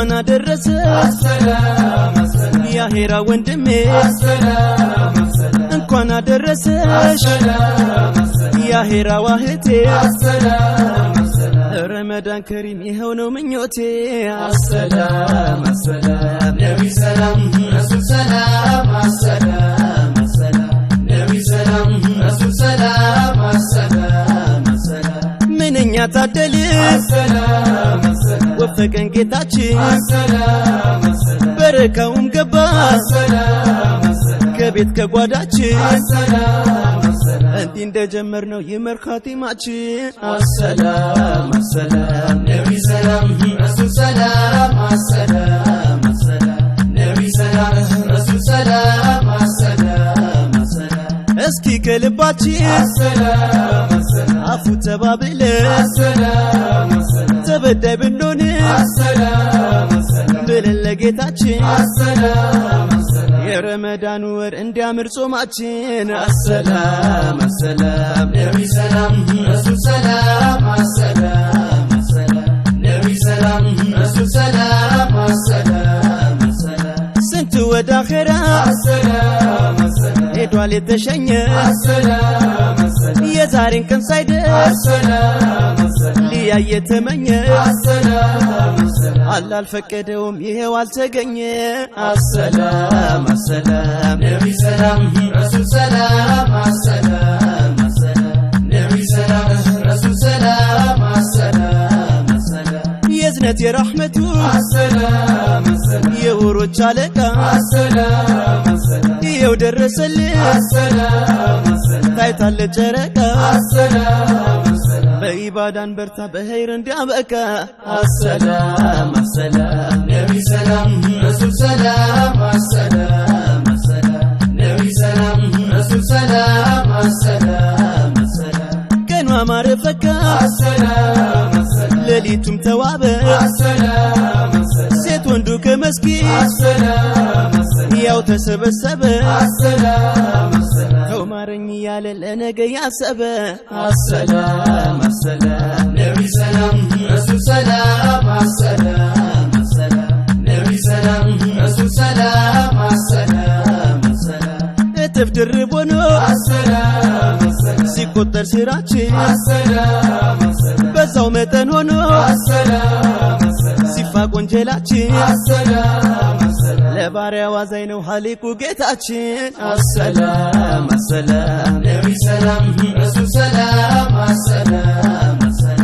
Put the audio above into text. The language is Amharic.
እንኳን አደረሰ ያሄራ ወንድሜ፣ እንኳን አደረሰሽ ያሄራ ዋህቴ። ረመዳን ከሪም ይኸው ነው ምኞቴ። አሰላም አሰላም ነቢ ሰላም ረሱል ሰላም አሰላም አሰላም ነቢ ሰላም ረሱል ሰላም አሰላም አሰላም። ምንኛ ታደልን አሰላም አሰላም ወፈቀን ጌታችን፣ አሰላም አሰላም በረካውም ገባ አሰላም አሰላም ከቤት ከጓዳችን፣ አሰላም አሰላም እንዲህ እንደጀመርነው ይመር ኻቲማችን። አሰላም አሰላም ነቢ ሰላም ረሱል ሰላም አሰላም አሰላም ነቢ ሰላም ረሱል ሰላም አሰላም አሰላም። እስኪ ከልባችን አሰላም አሰላም አፉ ተባብለን አሰላም አሰላም ተበዳይ ብንሆን አሰላም አሰላም ብለን ለጌታችን አሰላም አሰላም የረመዳን ወር እንዲያምር ጾማችን። አሰላም አሰላም ነቢ ሰላም ረሱል ሰላም አሰላም አሰላም ነቢ ሰላም ረሱል ሰላም አሰላም አሰላም። ስንት ወደ አኼራ አሰላም አሰላም ሄዷል የተሸኘ፣ አሰላም አሰላም የዛሬን ቀን ሳይደርስ አሰላም አሰላም ሊያይ የተመኘ፣ አሰላም አሰላም አላህ አልፈቀደውም ይሄው አልተገኘ። አሰላም አሰላም ነቢ ሰላም ረሱል ሰላም አሰላም አሰላም ነቢ ሰላም ረሱል ሰላም አሰላም አሰላም። የዝነት የራሕመቱ አሰላም አሰላም የወሮች አለቃ አሰላም አሰላም ይኸው ደረሰልን አሰላም አሰላም ታይታለ ጨረቃ፣ አሰላም አሰላም በኢባዳን በርታ በኸይር እንዲያበቃ። አሰላም አሰላም ነቢ ሰላም ረሱል ሰላም አሰላም አሰላም ነቢ ሰላም ረሱል ሰላም አሰላም አሰላም። ቀኑ አማረ ፈካ፣ አሰላም አሰላም ሌሊቱም ተዋበ፣ አሰላም አሰላም ሴት ወንዱ ከመስጊድ አሰላም አሰላም ያው ተሰበሰበ፣ አሰላም አሰላም ተው ማረኝ እያለ ለነገ ያሰበ። አሰላም አሰላም ነቢ ሰላም ረሱል ሰላም አሰላም አሰላም ነቢ ሰላም ረሱል ሰላም አሰላም አሰላም። እጥፍ ድርብ ሆኖ አሰላም አሰላም ሲቆጠር ስራችን፣ አሰላም አሰላም በዛው መጠን ሆኖ አሰላም አሰላም ሲፋቅ ወንጀላችን፣ አሰላም አሰላም ለባሪያው አዛኝ ነው ኻሊቁ ጌታችን። አሰላም አሰላም ነቢ ሰላም ረሱል ሰላም አሰላም አሰላም